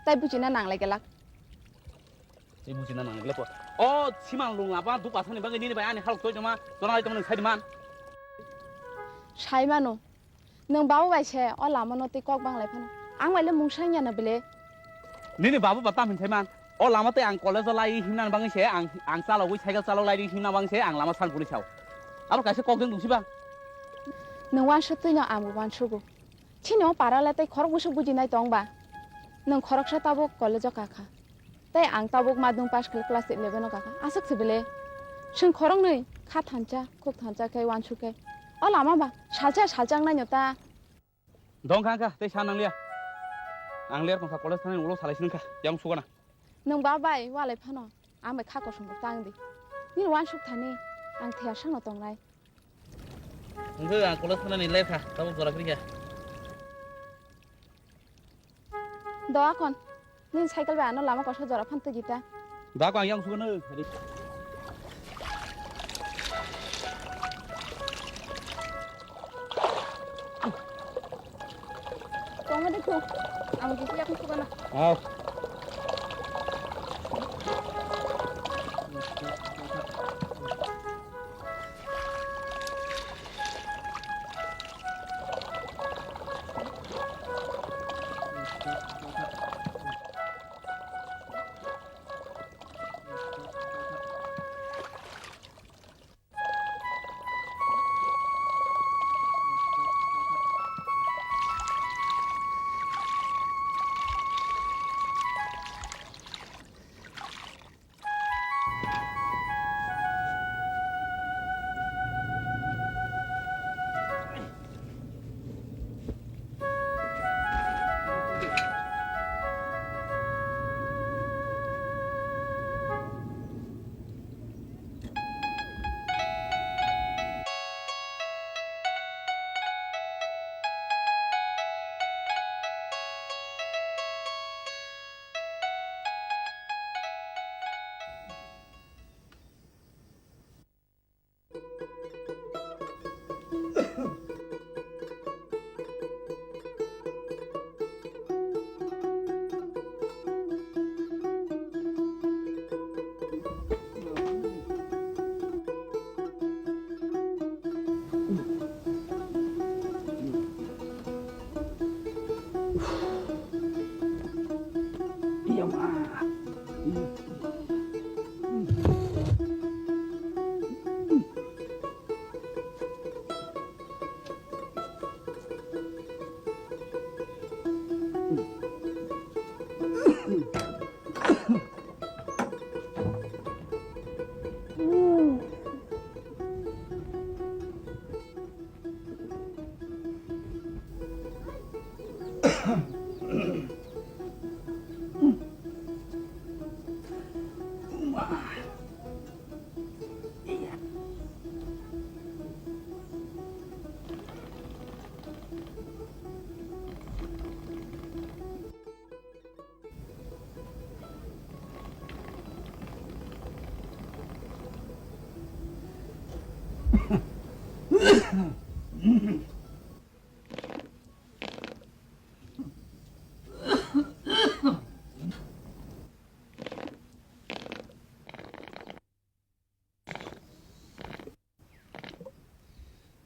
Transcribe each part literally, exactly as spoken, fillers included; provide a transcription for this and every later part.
Tai bujina nanglai gelak. Tei bujina nanglai gelak po. O siman lung apa duka thani bagwi nini bai ani halok toi tongma, tona lai tongma nang sai man. Sai mano. Nwng babu bai se o lama no tei kok bang lai phano. Ang bai le mung sang ya na bile. Nini babu ba tam hin sai man. O lama tei ang college o lai himna bagwi se ang, ang chalogwi cycle chalok lai himna bagwi se ang lama san puli sao. Abo kaisa kok jeng dungsi ba. Nwng wansuk twi no ang bo wansugo. Chini o para le tei khorok bwswk bujinai tong ba? Nwng khoroksa tabuk college o kakha. Tei ang tabuk madhyamik pass khlai class eleven o kakha. Aswk se bele. Chwng khoroknwi kha thansa, khuk thansa khe wansuk khe. O lama ba salsa salsa wngnaino ta. Dong kha wngkha, tei sa nangliya. Ang ler tongkha college thani ulo salai si wngkha. Yang sugana. Nwng ba bai walai phano. Ang bai kha kosom bo tang di. Nini wansuk thani ang thiyar sano tongnai. Hwnkhe ang college thanani ler kha, tabuk jora kwrwi kha. Do akon, nini cycle bai ano lama kosa jora phan twi di ta. Da ko ang yang sugano. Tongma de ko, ang jisi yakung sugana. Aw.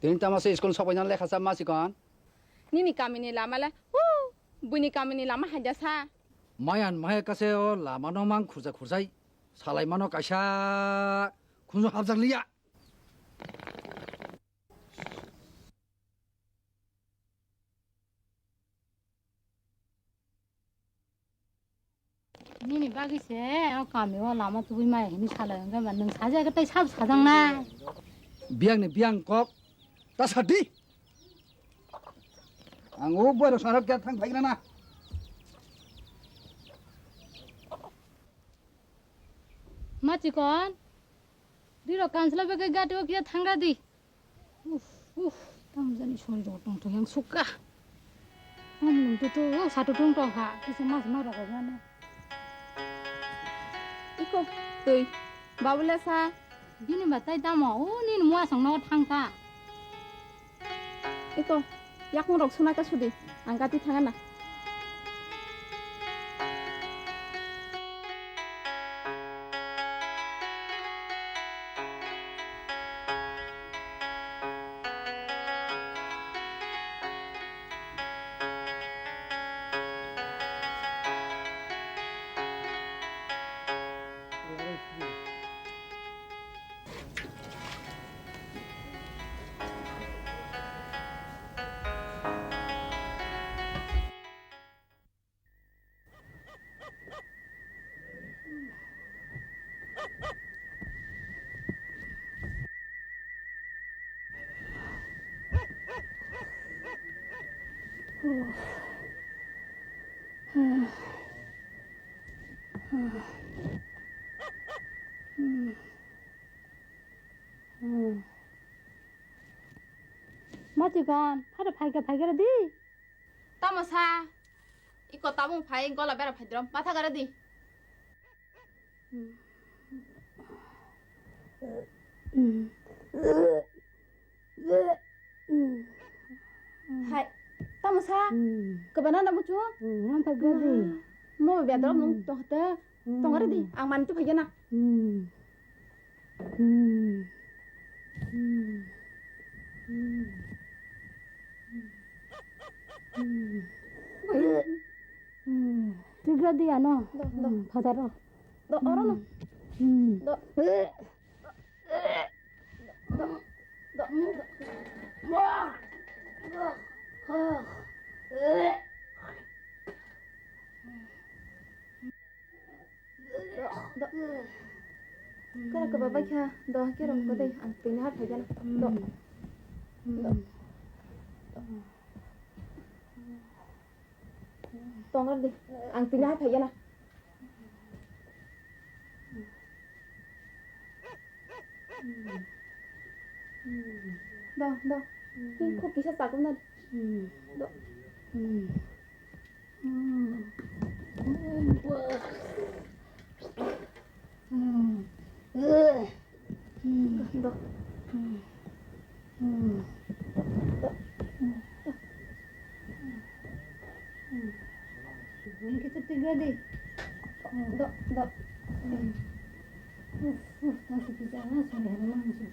Tini tamo se school sokbaina lekha cha ma chikon? Nini kamini lama le, hu, buini kamini lama haida sa. Mayan maya kase o lama no mang khurja khurjai. Salai mano kaisa khunju habjak liya. Nini bagwi se o kami o lama tubui maya hini salai wngkha ba nwng sajak tei sabo sajak nai. Biyang ni biyang kok ta sadi. Ang o boy rok sanok kya thang phaigra na. Ma chikon, riro kansla bagwi gati o kya thangra di. Uf, uf, tamo jani sori rok tong tong yang sukha. Tamo nung tu tu, o satu tong tong kha, kisa mas ma rok mane. Iko, tui, babula sa. Bini ba tai tamo, o nini mua song no thang kha. Iko, yakung rok suna ka sudi, ang gati thang na. Mati kan, phare phaikha phaikha di. Tamo sa? Iko tabung phai gola bera phaidrom. Matha gara di. Hai, tamo sa? Kebana na muchu? Yang phai gadi. Mo be drom nung to hata. Tong gara di. Ang man tu phai na. Tigra di ano. Do, do. Fataro. Do, oro no. Do. Do, do, do. Kera keba bai kha, do kera ko dei, ang tini ha phai gana. Do. Do. Tongar di, ang tini ha phai gana. Do, do. Ki ko kisa sakun na. Do. Do. Kita tiga deh. Do, do. Uf, uf, tak bisa lah, sorry, ada langsung.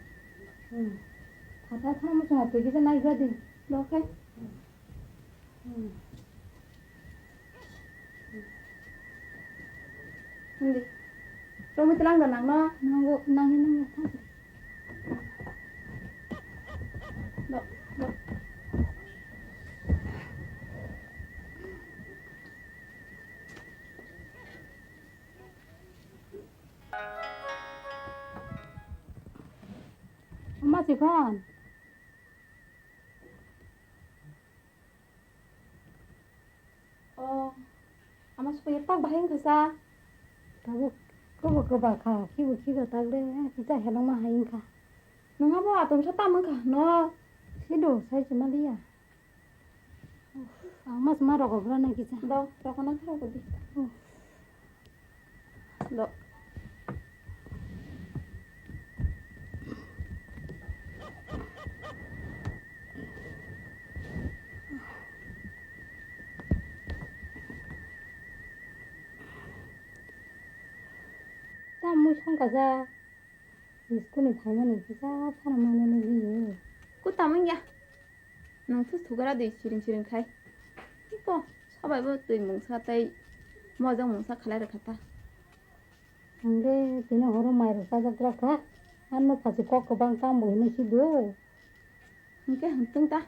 Kata kamu sama pergi sana juga deh. Do, kan? Hindi. Romi telang da nang no? Nanggo, nangni nangni thang. Do, do. Ama sikon. O, ama sukaya tak bahai wngkha sa. Tabuk kobo koba kha, khibo khiba tak le, kita helongma hai wngkha. Nang abo atomsa tam wngkha no? Sido, sai se maliya. Ang mas ma rogo bra na kisa. Do, rokona kha rogo di. Do. Ta mui song kaja. School ni phaimani kisa sana mano ni biye. Ku tamang ya. Nang thus thugara di siring siring khai. Ipo, sabai bo twi mungsa tei mojang mungsa khalai rwkha ta. Ang de tini horo mai rok chajak gra kha. Ano phachi kok kwbang tam bo hino si do. Hwnkhe hwntwng ta.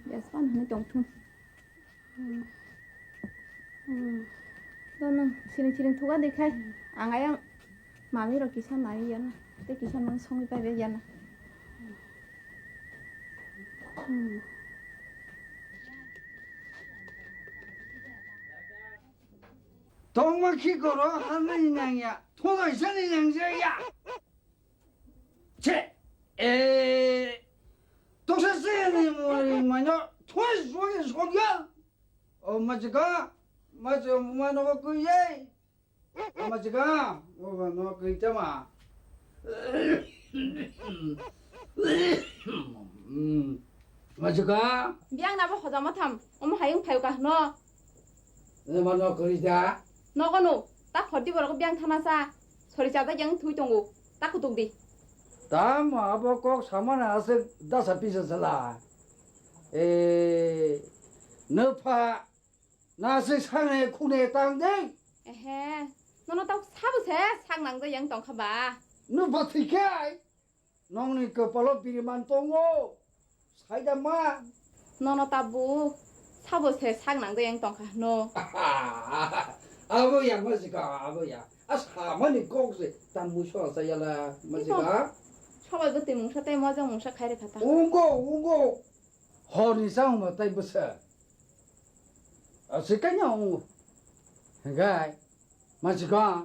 Yes, pan hwnwi tong thung. Hmm. Hmm. Do nwng siring siring thuga de khai. Hmm. Ang ayang mami rok kisa nai yana. Tei kisa nwng songwi pai bai yana. Hmm. Tongma khi koro hanai nangya. Thogai sani nangya. Che, eh, toksa se ni mori mano, thoi suage sogya. O machika, macho mano ko kuye. O machika, o no kuitama. Machika. Biang nabo hodama tham, omo hayung phayu kahno. Ema no kori da. Nogo no, ta khordi borok biang thana sa. Sori chajak yang thui tongo, ta kutuk di. Tamo abo kok samana aswk dasa pisa sala. E, nopha, naswk sangne khune tang de. Ehe, nono ta sabo se sang nang de yang tongkha ba. Nopha thikai. Nongni kwpalo biriman tongo, saida ma. Nono tabuk sabo se sak nang de yang tongkha hwno. Abo ya, ma sika, abo ya. A samani kok se tambu so sa yala, ma sika. Sabai bo twi mungsa tei mojang mungsa khai rwkha ta. Ungo, ungo. Horni sa ungma tai bwsa. Aswk kanya wngo. Hwnkhe, mansi kha,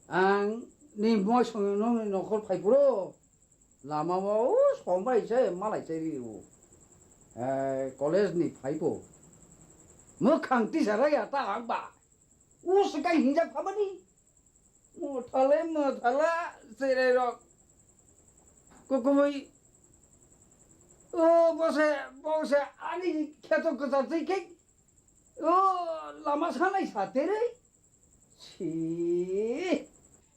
ang ni moi songno nokol phai phuru, lama o sombai se malai se ri o. Eh, college ni phai bo. Mwkhang tisa raya ta ang ba. Uswk kai hinjak phabani. Mothale mothala cherai rok. Kukumui. O bose, bose ani kheto kwchar twi khe. O lama sanai satere. Si.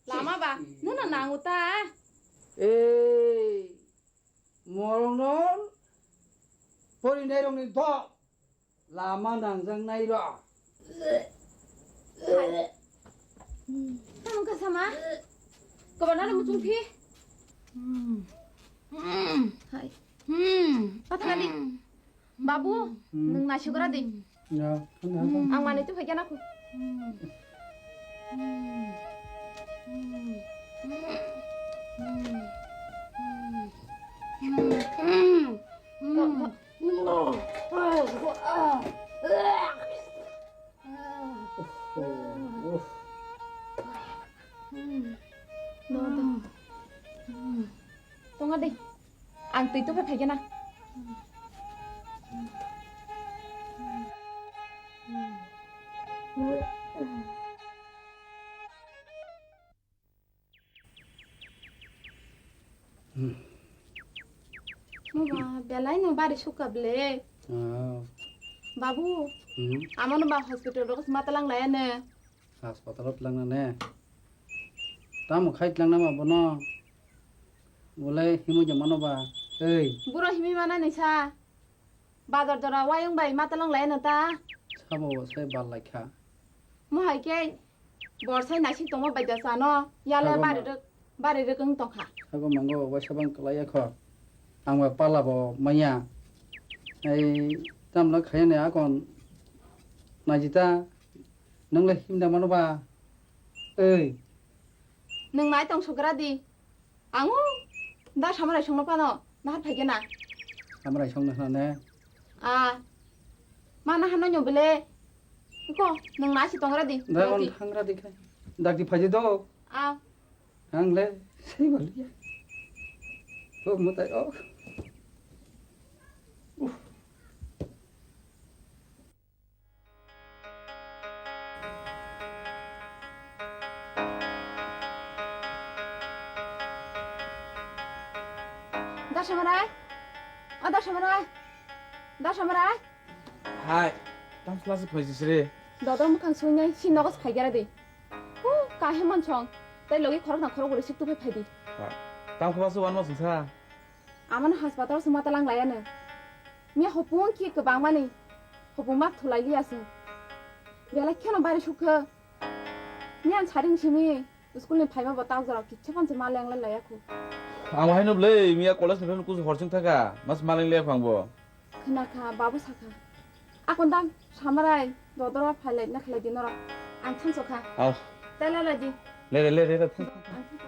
Lama ba, si, si. Nuna nangu ta. Ei, morong non. Pori nai rong ni do. Lama nangjaknai rok. Hai. Tamo kha sama? Kobornano muchung phi? Hai. Pathani. Babu, hmm, nwng naisugora di. Ya, kan ya, kan. Ang manwi tongphai khe na khu. Tonga de. Ang twi tubui phai gana. Mama, belai no bari sukha ble. Ah. Babu, hmm? Amano ba hospital rok matalang laya ne. Hospital o twlangna ne. Tamo khai twlangna ma bono. Bolai himui de mano ba. Ei. Buro himui mana ni sa. Bazar jora wayung bai matalang lai na ta. Sabo bo sai bal lai kha. Mo hai khe bor sai naisik tongma bai da sano. Yale bari rwk, bari rwk wng tong kha. Sabo mango waisa bang kwlai ya kho. Ang ba pala bo manya. Ei tamla khaya ne akon. Najita. Nang le himda mano ba. Ei. Nang nai tong sugra di. Ang o da Samarai songno phano nahar phai gana. Samarai songno phano ne? A. Ma nahar no nyobele. Ko, nang nasi tongra di. Da on thangra di khai. Dak di phai di do. A. Ang le sei baliya. Ko mutai o. Dasamarai? O Dasamarai? Dasamarai? Hai, tang sla se phai sisri. Dodor mukhang suinai si nogo se phai gera di. Hu, kahe mansong. Tai logi khorok na khorok guri sik tu phai phai di. Tang khwa su wan ma sungsa. Amano hospital se mata lang laya no. Miya hopung ki kwbangmani. Hopung ma thulai liya se. Belai kheno bari sukha. Miyan saring simi school ni phaima bo tak jora kicha phan se ma leng lai laya khu. Ang haino ble miya college ni kusu horsing thaka. Mas ma leng laya phang bo. Khna kha, babu sakha. Akon dam Samarai, dodora phailai na khlai di norok. Ang thanso kha. Aw. Tela lai di. Le, le, le, le, le, thang. Ang thanso.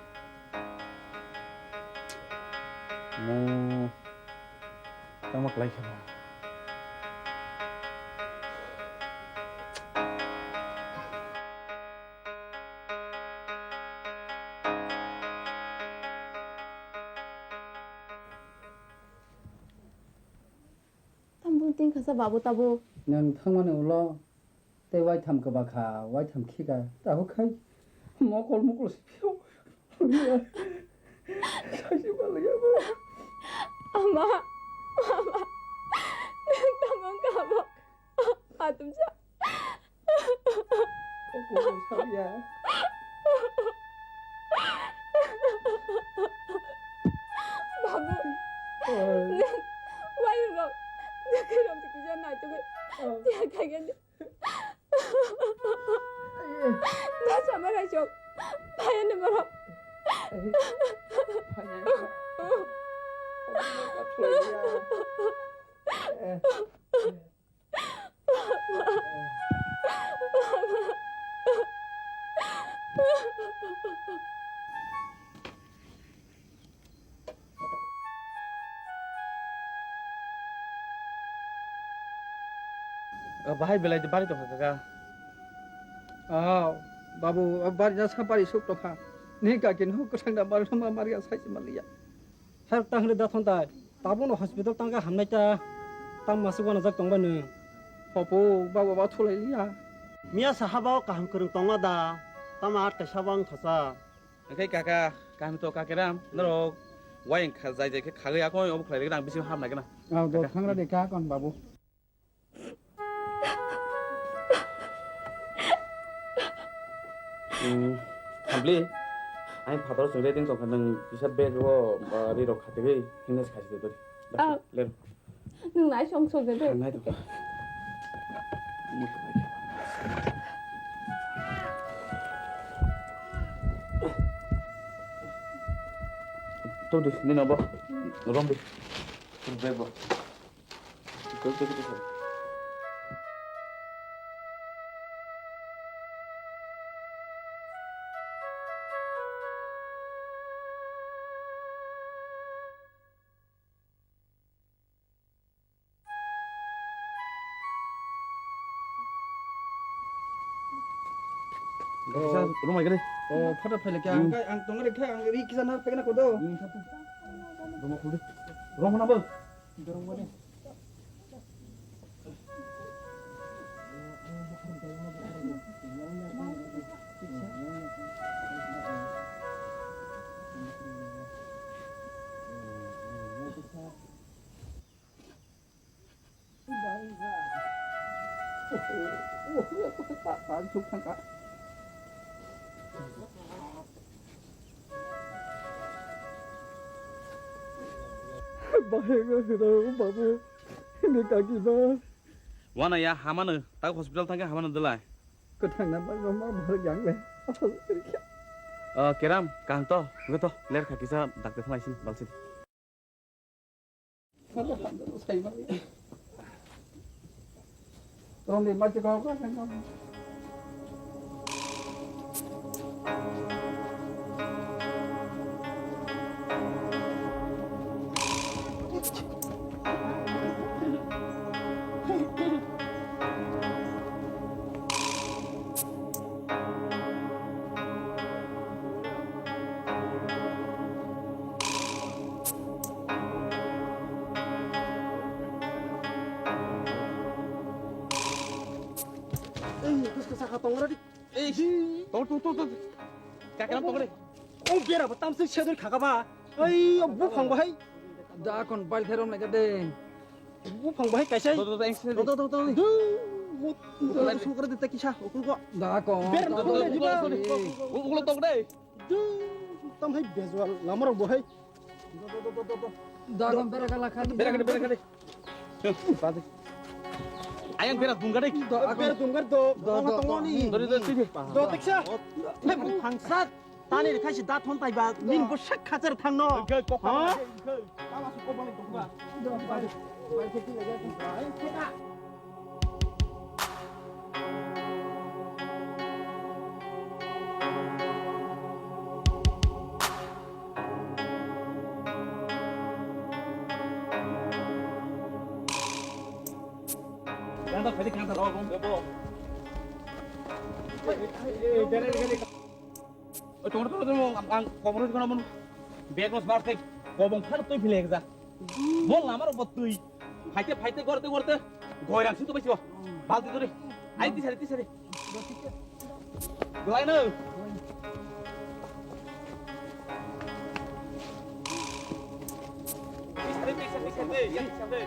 Mo. Tangma klai kha. Tambun tin khasa babu tabuk. Nwng thangmani ulo tei waitham kwbakha, waitham khika, tabuk khai mokol mokol se phiyok. Saisi balai abo. Ama, ama, nwng tamo kha bo? Atumsa. Kok kok salia. Babu. Wai rok. Dekai rok kija nai tu. Tiya kaya. Da sama lai chok. Paya ni borok. Paya. Bahai belai de bari tongkha kaka. Oh, babu, o bari na sa bari suk tongkha. Ni kaki no kwthang da mar ma mar ya sai se maliya. Sar tang re da thon tai. Tabo no hospital tang ka hamnai ta. Tang masuk wana jak tong ba nung. Hopo, babu ba thulai liya. Miya sahaba o kaham kwrwng tongma da. Tama at kaisa bang thasa. Hwnkhe kaka, kaham to kake ram, norok wayang kha-, jai jai khe khagwi akoi obo khlai rwgwna ang bising hapnai gana. Ah, do kaka. Thangra de ka kon babu. Hmm, Thampli, ang phataro chwng reading tongkha, nwng kisa bag o, ah, ri rok khatigwi himna se khaisidi dori. Ah. Ler. Nwng nai song song de. Ang nai tongkha. Todi, nini obo. Romdi. Bag bo. Kisa, rumai gede. Oh, photo phaile khe, ang, hmm, ang tongre khe, ang ri kisa na phegna kodo. Hmm, satu. Rumah kulit. Rumah mana, Bang? Dorong mana? Bahai no hwna babu, hini kaki ba. Wana ya hamano, tak hospital thangkhe hamano delai. Kwthang na bai ma ma bhar yang le. Asal rikha. Ah, Keram, kaham to, hwnkhe to, ler kha kisa dakte thanglaisini, balsini. Romni mati kok. Ei, bwskang saka tongo radi. Ei, tor, tor, tor, tor. Kakram tongo re. O bera bo tamsik sedor khaka ba. Ei, o buphang bo hai. Da kon bai therom naikha de. Buphang bo hai kaisa. Do, do, do, do, do, do, do. Sukra de ta kisa, ukul ko. Da kon. Ber do, do, do, do, do. Ukul tongo re. Tam hai bejual lamar bo hai. Dagon bera gala khadi. Bera gala, bera gala. Ayang bera dunga de. Bera dunga do. Do, do, do. Dori do sini. Do teksa. Phangsat. Tani rekha si da thon tai ba. Nin bo sak khajar thang no. Kama su ko bang ko ba. Do bai. Bai ke ti lega. Oi, tongro, tongro, tongro, ang, ang kobor rw gana mon bag rw smart thai kobong phano twi phile ekja. Bol lamar bo twi. Phaite, phaite, gorte, gorte. Goirang sing to bai sibo. Balti dori. Ai, tisari, tisari. Gelai no. Tisari, tisari, tisari, tisari.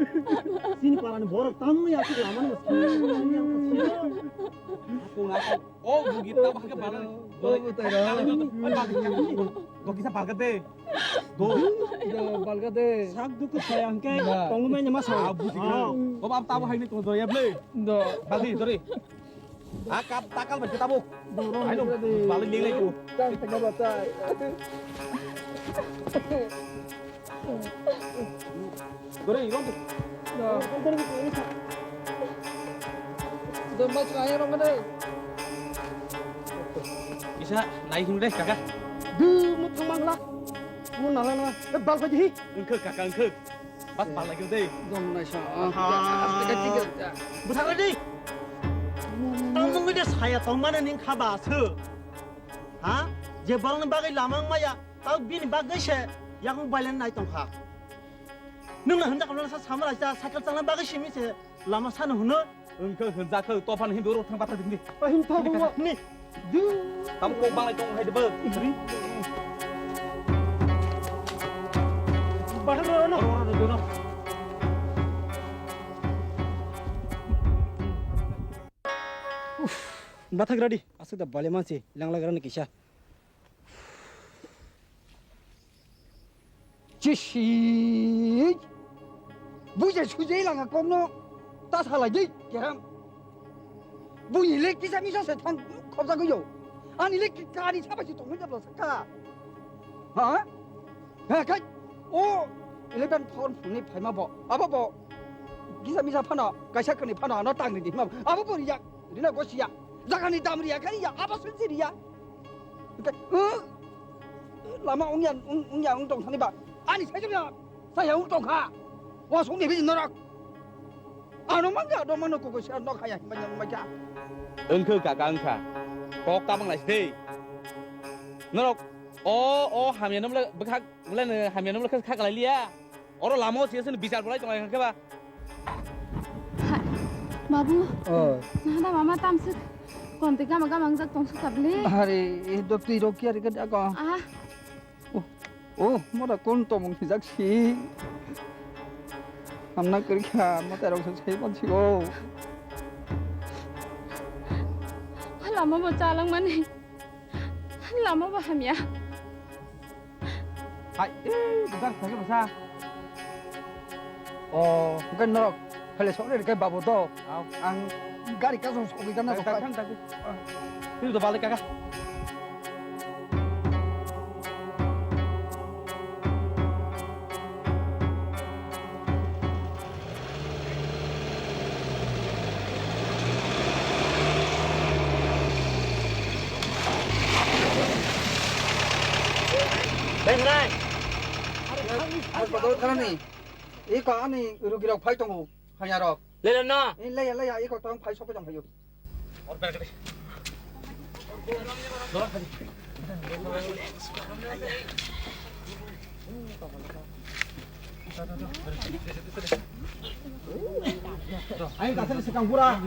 Chini parani borok tamni aswk lamani bo sini. Kung aku. Oh, bugi tabuk ke bala. Oh, butai ro. Dokisa balga de. Do. Do, balga de. Sak dukhu saya hwnkhe tongmani ma sa. Ah, bugi. Oh, bab tabuk haini tong doya ble. Do. Balgi dori. Ah, kap takal ba tabuk. Aino, balik ni lai tu. Tang tengah batai. Dore, irong tu. Domba chaya rong deh. Isa naik dulu deh, kakak. Duh, mut kemang lah. Mun nala nala. Eh, bal baji hi. Engke, kakak, engke. Bas bal lagi deh. Dom naisa. Buthar lagi. Tamung ini saya tong mana ning kaba se. Ha? Je barang ni bagai lamang maya. Tau bini bagwi se yakung bailen nai tongkha. Nwng na hwnda kamla sa samara sa cycle changna bagwi simi se lama sano hwno. Wngkha hwnjakha tophan hindu rok thang bathar bini. Ahin thabu ma. Ni. Tam kok bangai tong hai debo. Bathar ro no. Uff, bathak radi. Asuk da bale mansi langla garani kisa. Chisi. Buje suje langa kokno ta salai di keram. Bui le kisa misa se thang khobjagwi yo. Ani le kari saba si tongwi jabla sakha. Ha? Ha kai. O eleven phone phone ni phaima bo. Abo bo. Kisa misa phano kaisa khani phano ano tangri di ma. Abo bo riya. Rina gosiya. Jagani dam riya kariya. Abo sunsi riya. Lama ungya ungya ung tong thani ba. Ani sai jabla. Saya ung tong kha. Wa sung ni bi norok. Ano mangga do mano ko ko sha nok haya himanya mangga. Engkhe kaka engkha. Kok tabang lai de. Norok O, o, hamya no bwle bwkhak, bwle no hamya no bwle kha, kha kalai liya. Oro lama o siya sini bichar bolai tonglai kha ba. Hai, babu. Oh. Nahada mama tamsik. Konti gama gama wngjak tongsuk tabli. Hari, eh, do twi rok kiya rikha jago. Ah. Oh, oh, mora kon tomong sijak si. Hamna kwrwikha, mata rok sai ban si o. Lama bo chalang mani. Lama bo hamya. Hai, eh, bukan saya masa. Oh, bukan norok. Hele sore kai babu to. Au. Ang gari kasong sobi jana. Thang, thang, thang. Ini udah balik kakak. Bengrai. Hospital kharani. Iko ani rugirok phai tongo, hanya rok. Lele no. Leya, leya, iko tong phai sopo tong phaio. Ayo, kasih sekang pura.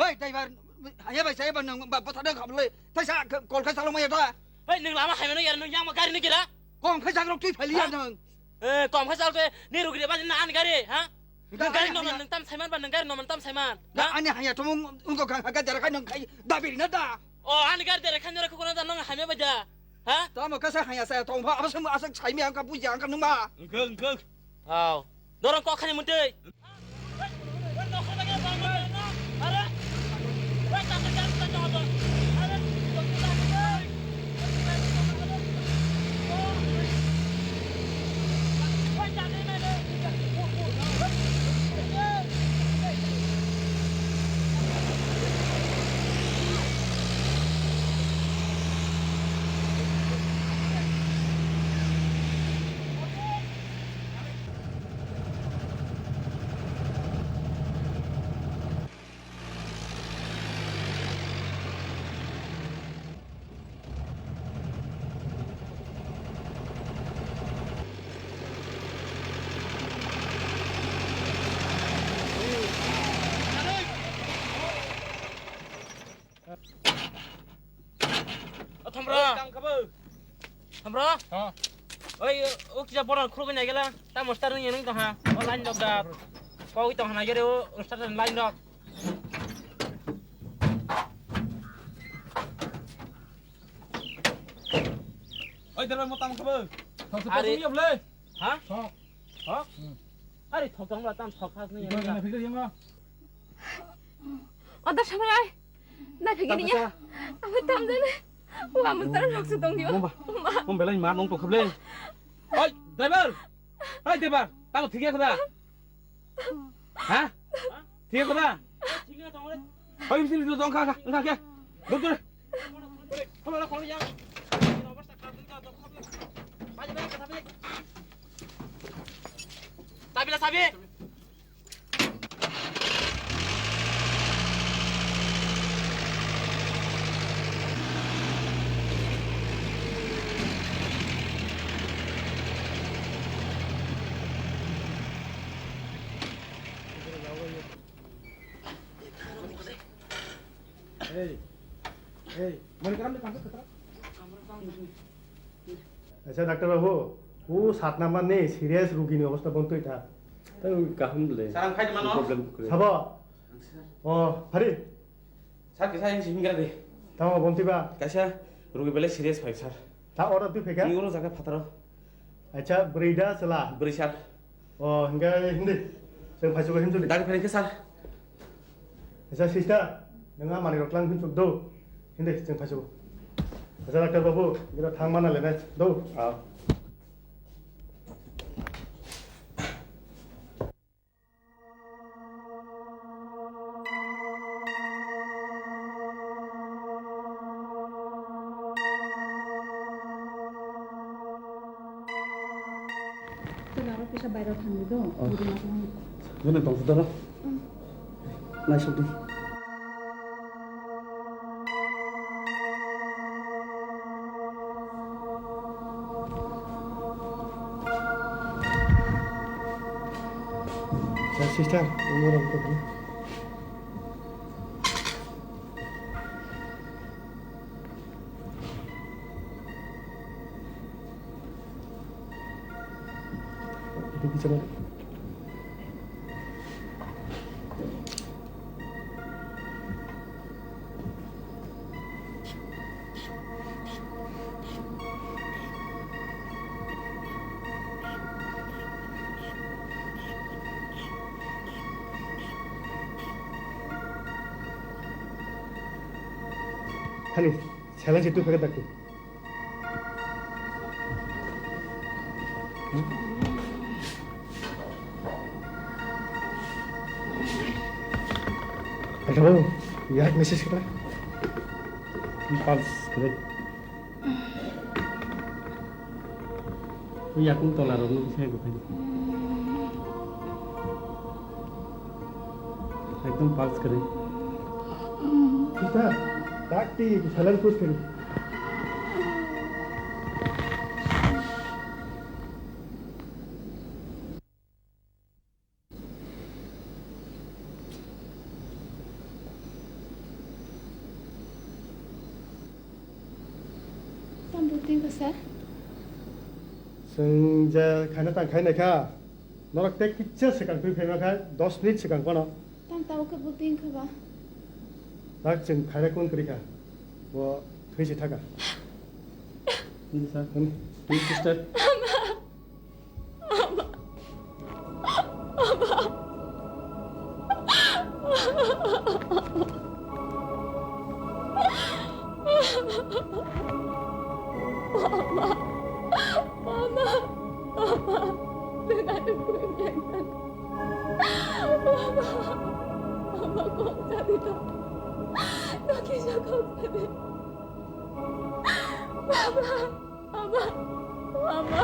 Oi, driver, haya bai, saya bai, nang ba, botha dang khablai. Thaisa, kol khai salong maya ta. Hei, nwng lama haimano yar, nwng yang ma gari ni gira? Kom khai sagrok twi phali yar nwng. Eh, kom khai salke, ni rugri ba na an gari, ha? Nwng gari noman nwng tam saiman ba, nwng gari noman tam saiman, ha? Ani haya tomong, ungko kha, kha, jara khai nwng khai, dabiri na da. O, an gari dere khai nora kukono da, nwng haimya bai da, ha? Tamo kasa haya saya tong ba, apa semua asak saimi angka puja angka numa. Engke, engke. Hao. Dorong kok khani muntui. O Thomro. Oi, tang kabo. Thomro. Ha. Oi, o kisa boral khurugwi naigela. Tamo star nung nung tong ha. O line dok da. Koi tong ha naigere o star line dok. Oi, dala mo tang kabo. Are. Thok sa pa sung yob le. Ha? Thok. Thok? Hmm. Are thok tong la tam thok khas ni. Iko na phikir yang. Oda samrai. Na phikir ya. Amo tam jane. Wa mo tar rok su tong yo. Mumba. Mumba lai ma nong to khable. Oi, driver. Oi, driver. Tamo thik ya khoda. Ha? Thik ya khoda. Oi, bisi ni dong kha kha. Kha kha. Dur dur. Tabila sabi. Ei, ei, mani karam de kangsa katra. Acha, doctor babu, o sat number ni serious rugi ni obostha bontoi tha. Tei kaham le. Sir, ang phai mano. Problem kwrwi. Sabo? O, phari. Sir, kisa yang simi gara de. Tamo bonti ba? Kaisa rugi bele serious phai, sir. Ta order twi phaikha? Ni oro jaga phataro. Acha, bwrwi da chwla? Bwrwi, sir. O, hingke hindi. Chwng phaichugo himchwli. Dari phai khe, sir. Acha, sister, nwnga manwi rok lang himchwk do. Hindi, chwng phaichugo. Acha, doctor babu, nino thang mana lene do. Ah. Bairo thangwi do, Oh. budi ma thangwi. Jone tong sudara. Naisok di. Sister, umur aku. Hani, selang situ pakai tak tu. Hello, ya message kita. Pulse kare. Yakung tola rok no bisai bukhai. Ekdom pulse kare. Kita tak ti salan kus kare. Tam bwtwi kha sir? Chwng je khaina tang khai naikha. Norok tei kisa swkang twi phaima kha, dos minute swkang phano. Tam tabuk khe bwtwi wngkha ba? Tak chwng khaina kun kwrwi kha. Bo thwi se thaka. Sir, hmm? Please, sister. Ama, ama, ama, ama.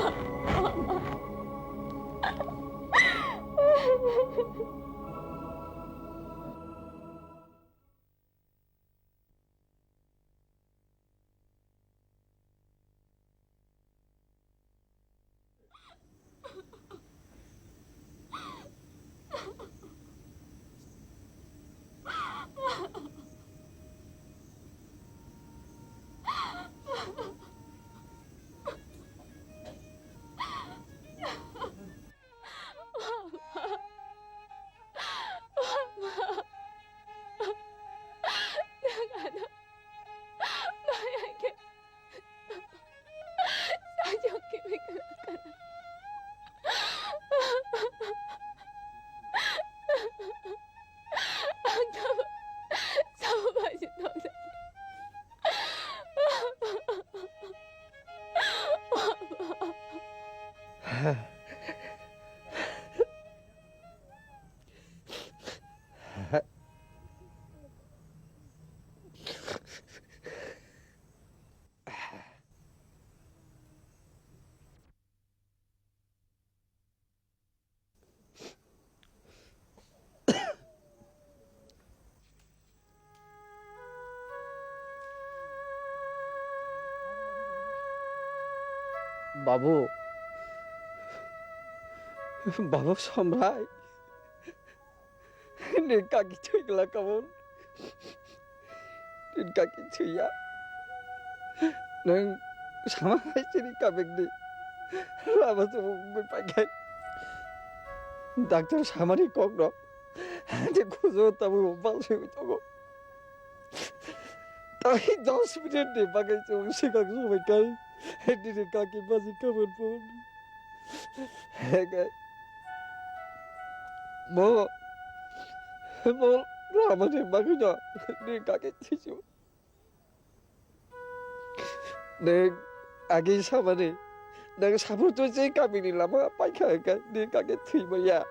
Babu, Babu Somrai. Nini kaki thwi glak abo. Nini kaki thwiya. Nwng sama hai chini kamikni lama chubui wngwi paikhai. Doctor samani kokno ani kujo tabuk balswi tongo. Tai dos minute ni bagwi chwng swkang swbai kai. Nini kaki baji kabun phone. Hwnkhe bo, bo lamani bagwino nini kaki thwisu. Nwng agi samani, nwng sabuto je kamini lama paikha hwnkhe nini kaki thwi manya.